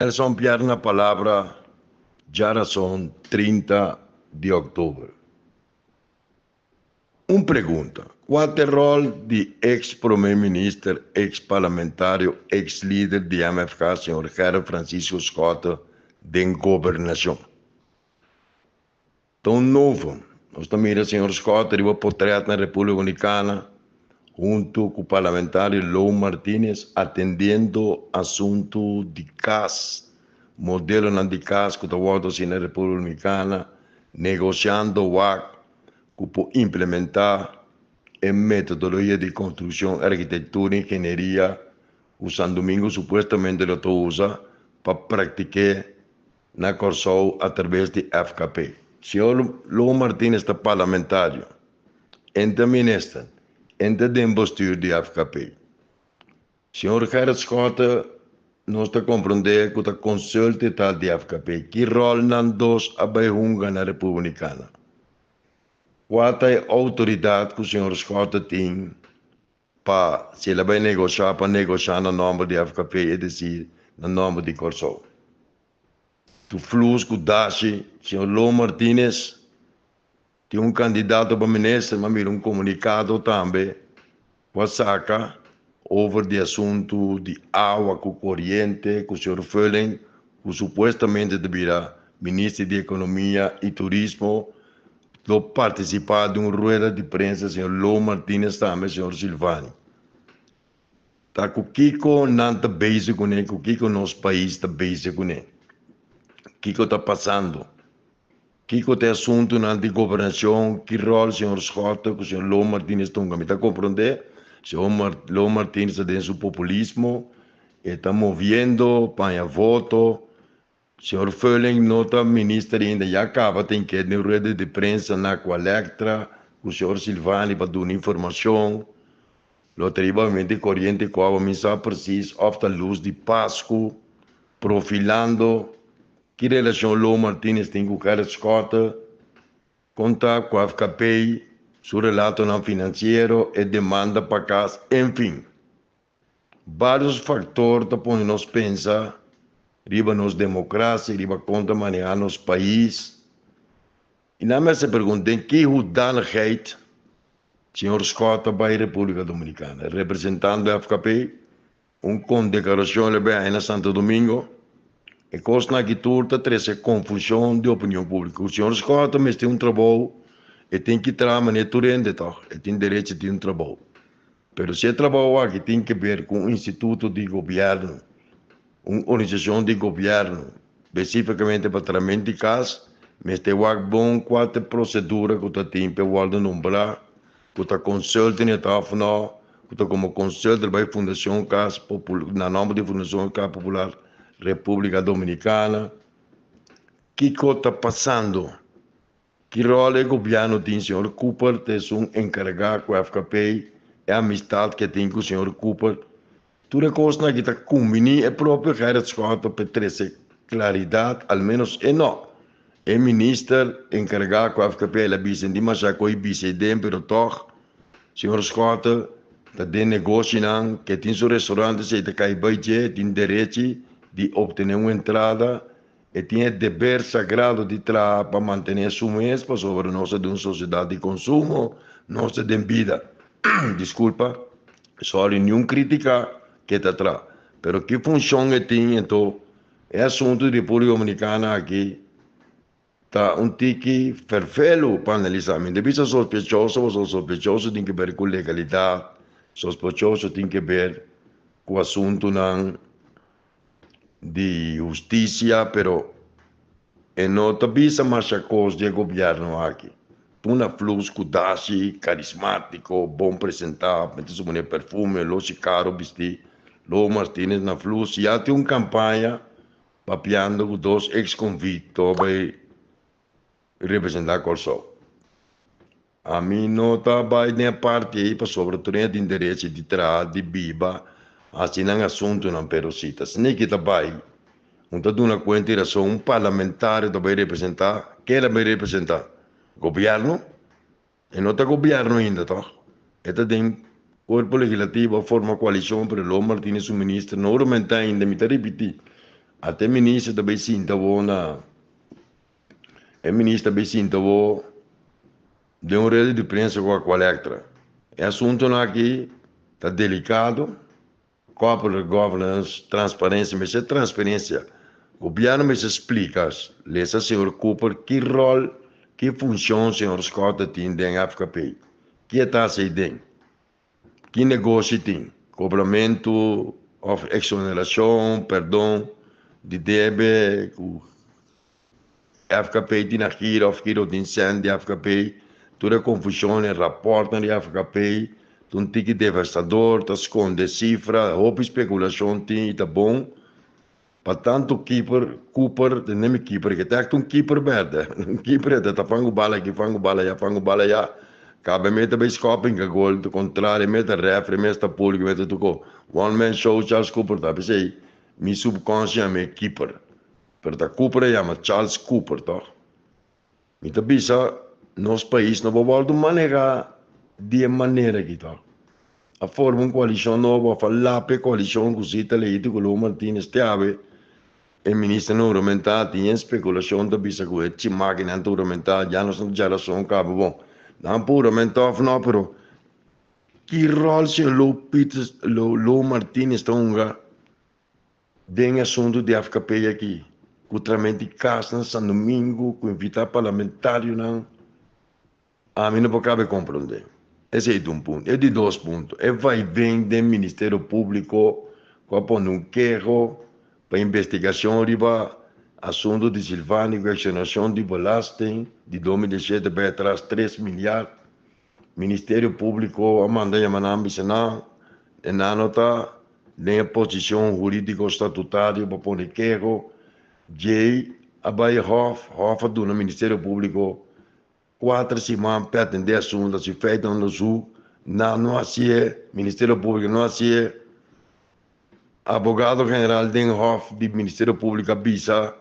Nelson Pierre na palabra djarason 30 di òktober. Un pregunta, Kua ta e ròl di eks prome minister, eks parlamentario, eks lider di MFK señor Gerrit Francisco Schotte den gobernashon? Ta un novo. Nos ta mira señor Schotte riba potret na República Dominicana hunto cu parlamentario Lou Martinez atendiendo asunto di cas, modelonan di cas cu ta wordo haci na República Dominicana, negociando wak cu por implementa e metodologia di construccion, arquitectura, ingenieria cu San Domingo supuestamente lo ta usa pa practique na Kòrsou atraves di FKP. Señor Lou Martinez ta parlamentario, en ta minister, en ta den bestuur di FKP. Señor Gerrit Schotte nos ta komprondé ku ta konsulte tal di FKP. Ki ròl nan dos a bai hunga na Republikana? Kua ta e outoridat ku señor Schotte tin pa si el a bai negoshá pa negoshá na nòmber di FKP, es desir, na nòmber di Kòrsou. Tu flus ku dashi, señor Lou Martinez tin un kandidato pa minister, m'a mira un komunikado tambe ku a saka over di asuntu di awa ku koriente ku señor Völling ku supuestamente ta bira minister di ekonomia i turismo Lo partisipá den un rueda di prensa señor Lou Martinez tambe señor Silvani. Ta ku kiko nan ta bezig kuné, ku kiko nos pais ta bezig kuné? Kiko ta pasando? Kiko ta e asuntunan di gobernashon? Ki ròl señor Schotte ku señor Lou Martinez ta hunga? Mi ta komprondé señor Lou Martinez ta den su populismo, e ta moviendo pa haña voto. Señor Völling no ta minister ainda, ya caba tin ke den rueda di prensa na Aqualectra cu señor Silvani pa duna informacion. Lo ta riba mente coriente cu awa mi sa precies of ta luz di Pascu, profilando ki relacion Lou Martinez tin cu Gerrit Schotte, con ta cu FKP, su relatonan financiero, e demanda pa cas, enfin. Varios factor ta pone nos pensa riba nos democracia, riba con ta maneha nos pais. Y nan mester pregunta den ki hoedanigheid señor Scott ta bay Republica Dominicana, representando FKP, un condecoracion lo bay haña na Santo Domingo. E cosnan aki tur ta trece confusion di opinion publico. Señor Scott mester un trabou, e tin ki traha manera tur hende toch, e tin derecho di un trabou. Pero si e trabou aki tin ke ber ku un instituto di gobièrnu, un organisashon di gobièrnu, spesífikamente pa trament di kas, mester wak bon kua ta e prosedura ku ta tin pa e wòrdu nombrá, ku ta konsulta ne ta òf nò, ku ta komo konsulta bai Fundashon Kas Popul na nòmber di Fundashon Kas Popular Repúblika Dominikana. Kiko ta pasando? Ki ròl e gobièrnu tin? Señor Cooper ta esun enkargá ku FKP, e amistat ke tin ku señor Cooper. Tur e kosnan aki ta kumbiní e propio Gerrit Schotte pa e trese klaridat, al ménos e no. E minister enkargá ku FKP el a bisa di masha ku e bisa ei den, pero tòg señor Schotte ta den negoshinan, ke tin su restaurante esei ta kai bai dje, tin derechi di optené un entrada. E tin e deber sagrado di traha pa mantené su mes pasobra nos ta den un sosiedat di konsumo, nos ta den bida. Diskulpa, sòri niun krítika ke ta traha. Pero ki funshon e tin enton? E asuntu di Repúblika Dominikana aki ta un tiki ferfelu pa analisá. Mi ta bisa sospechoso pasobra sospechoso tin ke ber ku legalidat, sospechoso tin ke ber ku asuntunan di husticia pero e no ta bisa masha cos di e gobierno aki. Puna flus cu dashi, carismatico, bon presenta, mete su mane perfume, loshi caro bisti, Lo Martinez na flus ya tin un campaña papiando cu dos ex convicto bay representa Corsou. Ami no ta bai den e parti ei pasobra tur hende tin derecho di traha, di biba, hasi nan asuntunan, pero si ta sniki ta bai, un ta duna kuenta i rason, un parlamentario ta bai representá, ken el a bai representá? Gobièrnu? E no ta gobièrnu ainda tòg, e ta den kuerpo legislativo, a forma koalishon, pero Lo Martínez su minister no rumentá ainda, mi ta ripití. Ata e minister ta bay sinta bo na e minister ta bay sinta bo den un rede di prensa ku Aqualectra. E asuntonan aki ta delicado. Corporate governance, transparencia, mester transparencia. Gobierno mester splica, lesa señor Cooper, ki rol, ki funcion señor Schotte tin den FKP. Ki e ta haci den? Ki negoshi tin? Cobramento of exoneracion, perdon, di debe cu FKP tin na gira of gira tin cent di FKP, tur e confusion e raportnan di FKP ta un tiki devastador, ta sconde cifra, hopi speculacion tin y ta bon pa tanto keeper, Cooper, ta nemi keeper, ke ta echt un keeper berde, un keeper e ta fangu bala aki, fangu bala aya, fangu bala aya, caba meta bay scop hinca gol, ta contrario meta refri, mes ta publico, meta tur co, one man show Charles Cooper ta, p'esey mi subconscient a mi keeper. Pero ta Cooper a yama Charles Cooper toch? Mi ta bisa nos pais no por wordo maneha di e manera aki toch. A forma un coalicion nobo of a lap e coalicion cu Zita Leito cu Lou Martinez te awe e ministernan huramenta tin e speculacion ta bisa cu e chimakinan ta huramenta ya nos no ta djarason caba bon nan por huramenta of no pero ki rol señor Lou Peters Lou Martinez ta hunga Den asuntu di FKP aki, ku tramenti kas na San Domingo ku invitá parlamentarionan, ami no por kabe komprondé. Esei ta un punto. E di dos punto, e vaiven den Ministerio Públiko ku a pone un keho pa investigashon riba asuntu di Silvani ku eksonerashon di belasting di 2017 bai atras 3 milyard. Ministerio Públiko a manda yama nan bisa nan e nan no ta den e posishon hurídiko statutario pa pone keho. Djei a bai Hof, Hof a duna Ministerio Públiko kuater siman pa atendé asuntu, si feitonan lo su, nan no hasié, Ministerio Públiko no hasié. Abogado General den Hof di Ministerio Públiko a bisa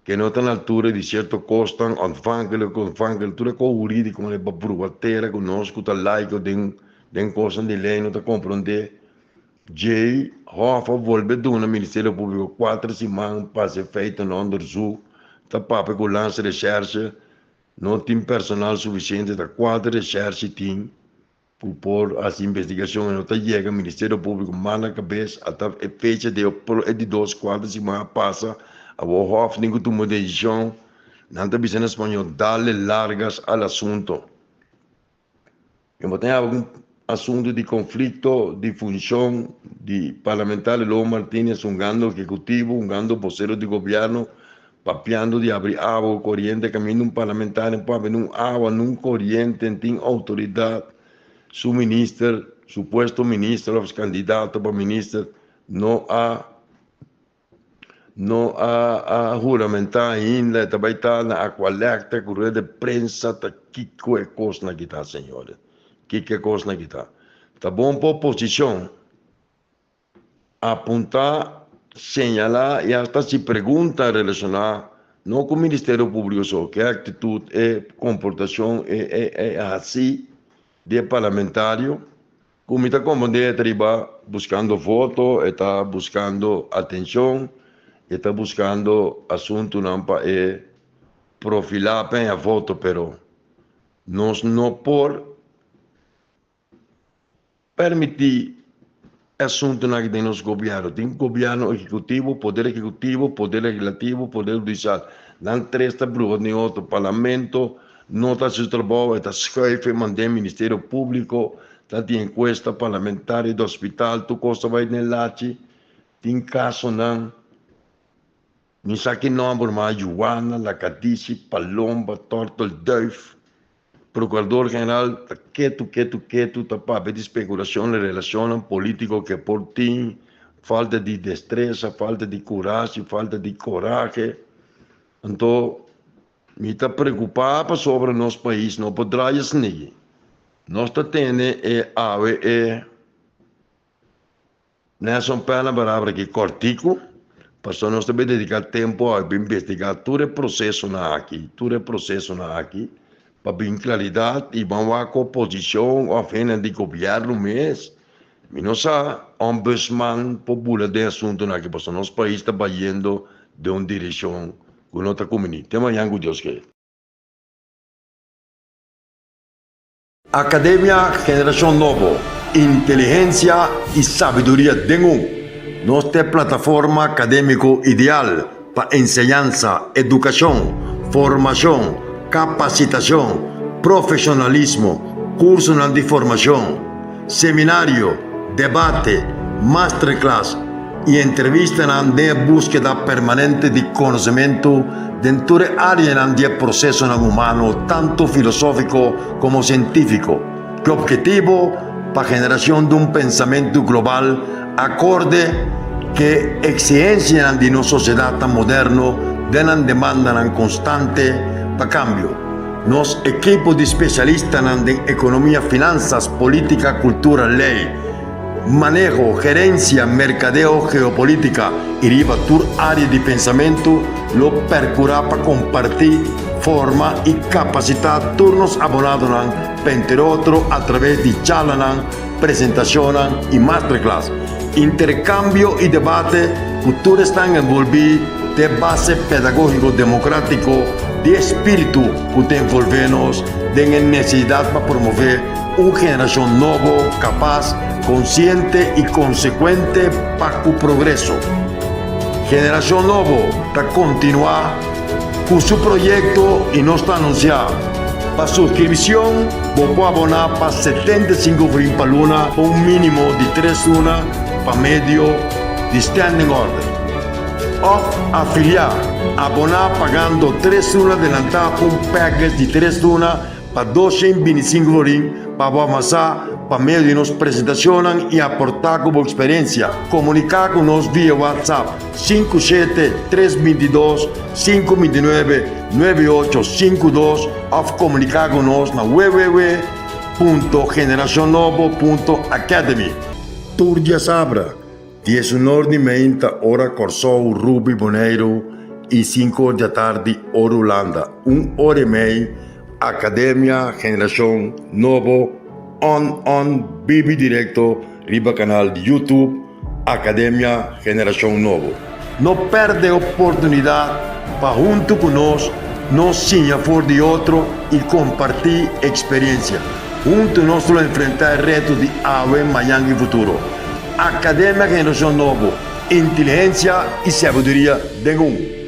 Ke no ta na altura di sierto kosnan ontvankelijk, ontvankelijk, tur e kos hurídiko manera pa pruba tera ku nos ku ta laiko den den kosnan di lei no ta komprondé. Djei Hof a bolbe duna Ministerio Públiko kuater siman pa hasi feitenonderzoek, ta papia ku Landsrecherche, no tin personal sufisiente, ta kuater reshèrshi tin. Ku por hasi investigashon e no ta yega Ministerio Públiko manda kabes ata e fecha di e di dos kuarta siman a pasa awor Hof tin ku tuma desishon nan ta bisa na spañol darle largas al asunto. E bo ta haba un asunto di konflikto di funshon di parlamentario Lou Martinez hungando ehekutivo hungando bosero di gobièrnu Papiando di abri awa ku koriente kaminda un parlamentario papia nun awa nun koriente tin outoridat su minister supuesto minister of kandidato pa minister no a no a a huramenta ainda e ta bai ta na Aqualectra ku rueda de prensa ta kiko e kosnan aki ta señores kiko e kosnan aki ta ta bon pa oposishon. Apuntá, señalá i asta hasi pregunta relashoná no ku Ministerio Públiko so, ku e aktitut, e komportashon, e e e hasi di e parlamentario ku mi ta komprondé e ta riba buskando voto, e ta buskando atenshon, e ta buskando asuntunan pa e profilá pa haña voto, pero nos no por. Permití e asuntunan aki den nos gobièrnu. Tin gobièrnu ehekutivo, poder ehekutivo, poder legislativo, poder hudisial. Nan tres ta bruha den otro. Parlamento no ta hasi su trabou, e ta schuif e mand'é Ministerio Públiko, ta tin enkuesta parlamentario di hospital, tur kos ta bai den lachi. Tin kasonan, mi sa ki nòmber, ma Juana, Lakadishi, Palomba, Tortelduif. Procurador General ta ketu ketu ketu ta papia di speculacion relacionnan politico ke por tin, falta di destreza, falta di curashi, falta di corahe. Anto mi ta preocupa pasobra nos pais no por draai esnigi. Nos ta tene e awe e Nelson Pena palabra ki kòrtiku, pasobra nos ta bin dediká tempu awe pa investigá tur e prosesonan aki, tur e prosesonan aki, pa bin klaridat i ban wak ku oposishon òf hende di gobièrnu mes. Mi no sa ombudsman por bula den asuntonan aki pasobra nos pais ta bayendo den un direccion cu no ta cumini. Te mañan cu Dios ke. Academia Generacion Nobo, Inteligencia y sabiduria den un. Nos ta e plataforma academico ideal pa enseñansa, educacion, formacion, capacitacion, profesionalismo, cursonan di formacion, seminario, debate, masterclass y entrevistanan den e buskeda permanente di conocemento den tur e areanan di e procesonan humano tanto filosofico como cientifico, cu obhetivo pa generacion di un pensamento global acorde cu exigencianan di nos sociedadnan moderno den nan demandanan constante pa cambio. Nos ekipo di spesialistanan den ekonomia, finansas, politika, kultura, lei, maneho, gerensia, merkadeo, geopolitika i riba tur área di pensamentu lo perkurá pa kompartí, forma i kapasitá tur nos abonadonan pa entre otro atraves di charlanan, presentashonnan i masterclass, interkambio i debate ku tur esnan envolví den e base pedagógiko demokratiko di e spiritu ku ta envolvé nos den e nesesidat pa promové un generashon nobo, kapas, konsiente i konsekuente pa ku progreso. Generashon Nobo ta kontinuá ku su proyekto i nos ta anunsiá pa suskripshon bo por aboná pa 75 florin pa luna pa un mínimo di tres luna pa medio di standing order. Òf afiliá, aboná pagando tres luna adelantá pa un package di tres luna pa 225 florin pa bo avansá pa medio di nos presentashonnan i aportá ku bo eksperensia. Komuniká ku nos via WhatsApp 57 322 529 9852 òf komuniká ku nos na www.generacionnobo.academy. Tur diasabra, 11 di meinta ora Kòrsou, Rubi, Boneiru i 5 or di atardi ora Hulanda, un ora i mei Akademia Generashon Nobo on on bibi direkto riba kanal di YouTube Akademia Generashon Nobo. No pèrdè oportunidat pa huntu ku nos nos siña for di otro i kompartí eksperiensia. Huntu nos lo enfrentá e reto di awe, mañan i futuro. Akademia Generashon Nobo, inteligensia i sabiduria den un.